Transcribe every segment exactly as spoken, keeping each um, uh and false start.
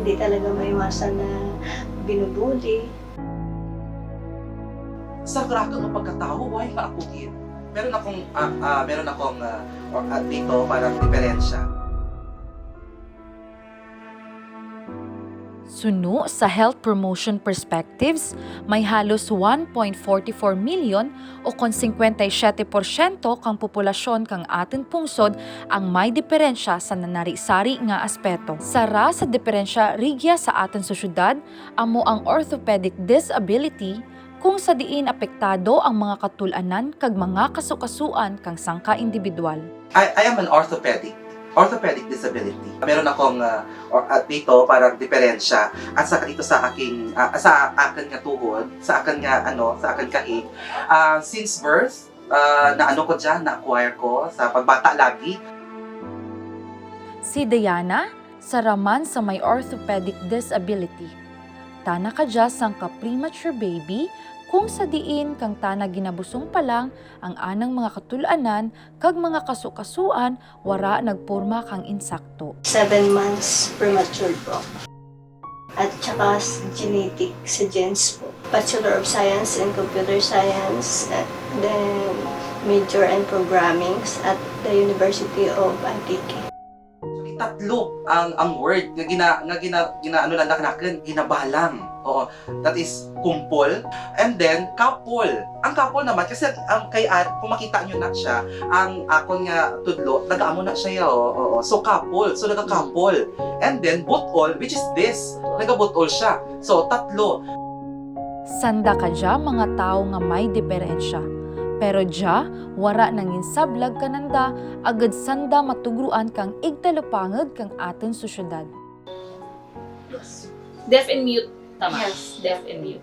Hindi talaga maiwasan na binubuli. Sa karakol nga pagkatawo, why nga ako gid? Meron akong, ah, ah, meron akong, ah, or, ah, dito, parang diperensya. Suno sa Health Promotion Perspectives, may halos one point forty-four million o kon singkwenta y siyete porsyento kang populasyon kang atun pungsod ang may diperensya sa nanari-sari nga aspeto. Sara sa diperensya rigya sa atun sosyedad, amo ang orthopedic disability, kung sa diin apektado ang mga katul-anan kag mga kasukasuan kang sangka indibidwal. I, I am an orthopedic, orthopedic disability. Meron akong, ah, or, ah, dito, parang diperensya. At saka dito sa aking, ah, sa akin nga tuhod, sa akin nga, ano, sa akin kahig, ah, since birth, ah, naano ko dyan, na-acquire ko sa pagbata lagi. Si Diana, sara man sa may orthopedic disability. Tana kadya sangka premature baby, kung sa diin kang tana ginabusong pa lang ang anang mga katul-anan kag mga kasukasuan wara nagporma kang insakto. Seven months premature po. At saka s-, genetic, sa genes po. Bachelor of Science in Computer Science, and then major in Programming at the University of Antique. Actually, tatlo ang, ang word nga gina-, nga gina-, ginaano lang na kanakun, ginabalang. Oo, that is kumpol. And then, kapol. Ang kapol naman, kasi ang kay Ad, kung makita nyo na siya, ang akon nga tudlo, nagaamo na siya, oo, oo. So, kapol. So, nagakapol. And then, but-ol, which is this. Nagabut-ol siya. So, tatlo. Sanda kadya mga tawo nga may diperensya. Pero dya, wara nanginsablag kananda, agud sanda matugruan kang igtalupangud kang atun sosyedad. Deaf and mute, tama? Yes. Deaf and mute.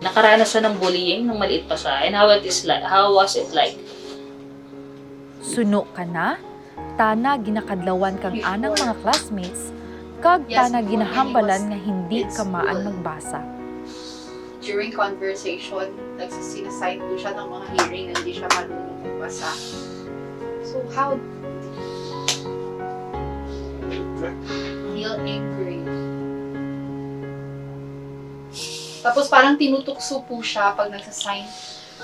Nakaranas siya ng bullying nung maliit pa siya. And how it is like, how was it like? Suno kana, tana ginakadlawan kang anang mga classmates, kag tana ginahambalan nga hindi kamaan magbasa. During conversation, nagsisi-, sinasign po siya ng mga hearing na hindi siya marunong magbasa. So, how? Feel angry. Tapos parang tinutukso po siya pag nagsasign,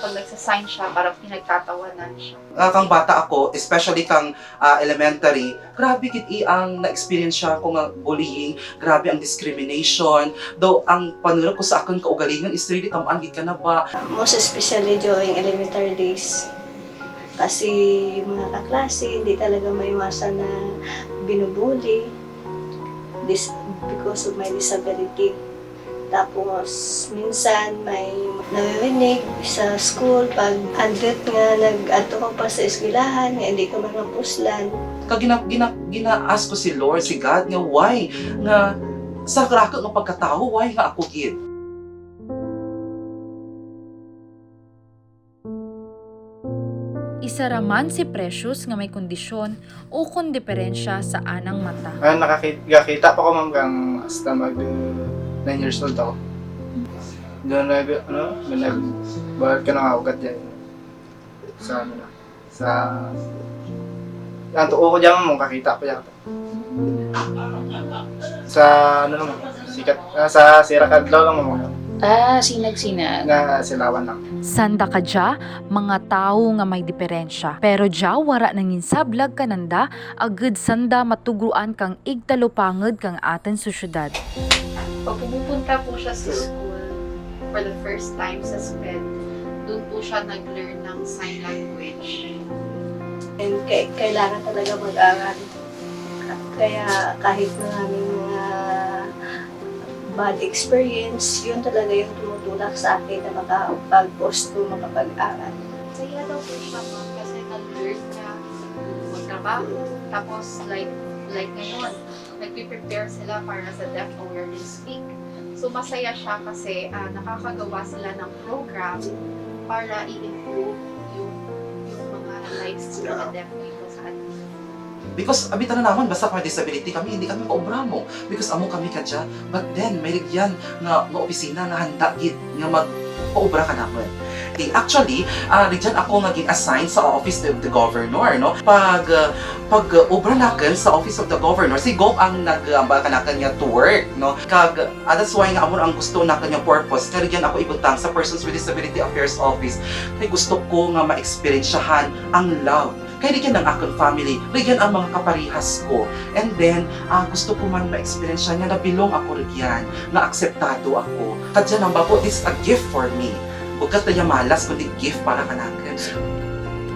pag nagsasign siya, parang pinagtatawanan siya. Ah, kang bata ako, especially kang, ah, elementary, grabe gid i ang na-experience siya ko nga bullying, grabe ang discrimination. Though ang panurok ko sa akun kaugalingon is really tam-an gid kana ba. Most especially during elementary days. Kasi yung mga kaklase, hindi talaga maiwasan na binubuli. This, because of my disability. Tapos, minsan may naririnig sa school pag andut nga nag-adto ka pa sa eskwelahan, nga hindi ka man mapuslan. Kag gina-, gina-, gina-ask ko si Lord, si God, nga why? Nga sa karakol nga pagkatawo, why nga ako gid? Isara man si Precious nga may kondisyon ukon diperensya sa anang mata. Ah, nakaki-, nakakita pa ko, ma'am, kang hasta mag, uh, nine years old ako. Doon nag, ano, nag-, balat ka na nga ugat dyan. Sa, ano na, sa, ang tuo ko dyan, ma'am, kakita pa dyan. Sa, ano lang, sikat, ah, sa sira ka adlaw lang, ma'am. Ah, sinag-sinag. Nga silawan lang. Sanda kadya, mga tawo nga may diperensya. Pero dya, wara nanginsablag kananda, agud sanda matugruan kang igtalupangud kang atun sosyedad. Pag pumupunta po siya sa school, for the first time sa SPED, dun po siya nag-learn ng sign language. And kay-, kailangan talaga mag-aral. Kaya kahit maraming mga bad experience, yun talaga yung tumutulak sa akin na makapag-gusto, makapag-aral. Masaya daw po siya, ma'am, kasi na-learn niya magtrabaho. Tapos, like, like ngayon, nagpe-prepare sila para sa Deaf Awareness Week. So, masaya siya kasi, ah, nakakagawa sila ng program para i-improve yung, yung mga lives ng mga deaf people sa atin. Because abi tana namun, basta kami disability kami, hindi kami paubra mo. Because amo kami kadya, but then, may rugyan nga, nga opisina nga handa gid nga magpaubra kanamun. Actually, ah, rugyan ako nga gin-assign sa Office of the Governor, no? Pag, ah, pag, ah, obra nakun sa Office of the Governor, si Gov ang nag-ambal kanakun nga to work, no? Kag, ah, that's why nga amo ang gusto nakun nga purpose, nga rugyan ako ibutang sa Persons with Disability Affairs Office. Kay gusto ko nga ma-experiensyahan ang love. Kay rugyan ang akun family, rugyan ang mga kaparehas ko. And then, ah, gusto ko man ma-experience nga na-belong ako rugyan, nga akseptado ako. Kadya lang ba po, this is a gift for me. Bukut dya malas, kundi gift para kanakun.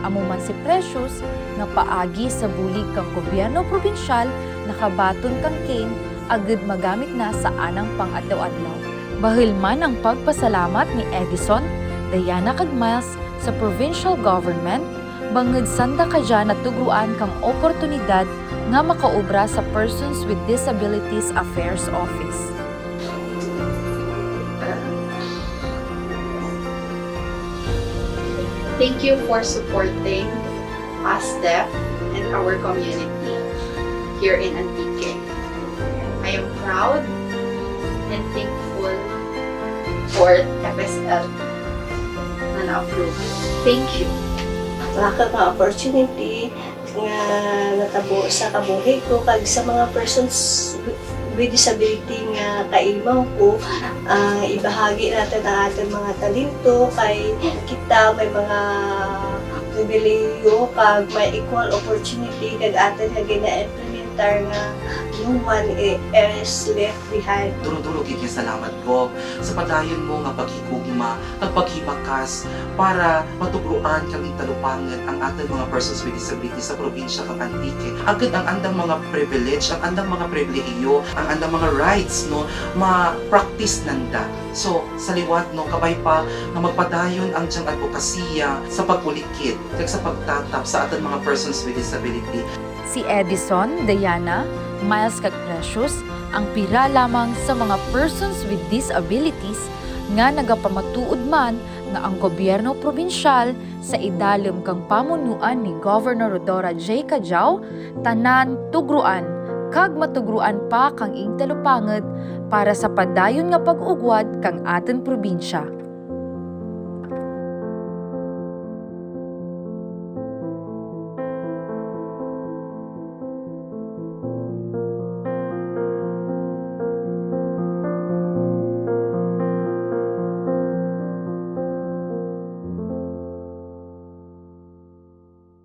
Amo man si Precious, nga paagi sa bulig kang gobyerno probinsyal, nakabaton kang cane, agud magamit na sa anang pang-adlaw-adlaw. Bahul man ang pagpasalamat ni Edison, Diana kag Miles sa provincial government, bangud sanda kadya natugroan kang oportunidad nga makaobra sa Persons with Disabilities Affairs Office. Thank you for supporting us deaf and our community here in Antique. I am proud and thankful for F S L na na-approve. Thank you. Wara ka nga opportunity nga natabo sa kabuhi ko kag sa mga persons with disability nga kaimaw ko, ah, ibahagi natun ang atun mga talento kay kita may mga pribilehiyo kag may equal opportunity kag atun nga gina-implementar nga no one i-, is left behind. Duro-duro gid nga salamat, Gov, sa padayon mo nga paghigugma kag paghibakas para matugroan kang ing talupangud ang atun mga persons with disability sa probinsya kang Antique. Agud ang andang mga privilege, ang andang mga pribilehiyo, ang andang mga rights, no, ma-practice nanda. So, sa liwat, no, kabay pa nga magpadayon ang dyang adbokasiya sa pag-ulikid kag sa pagtatap sa atun mga persons with disability. Si Edison, Diana, Miles kag Precious ang pira lamang sa mga persons with disabilities nga nagapamatuod man nga ang gobyerno probinsyal sa idalum kang pamunuan ni Governor Rhodora J. Cadiao, tanan tugroan kag matugroan pa kang ing talupangud para sa padayon nga pag-ugwad kang atun probinsya.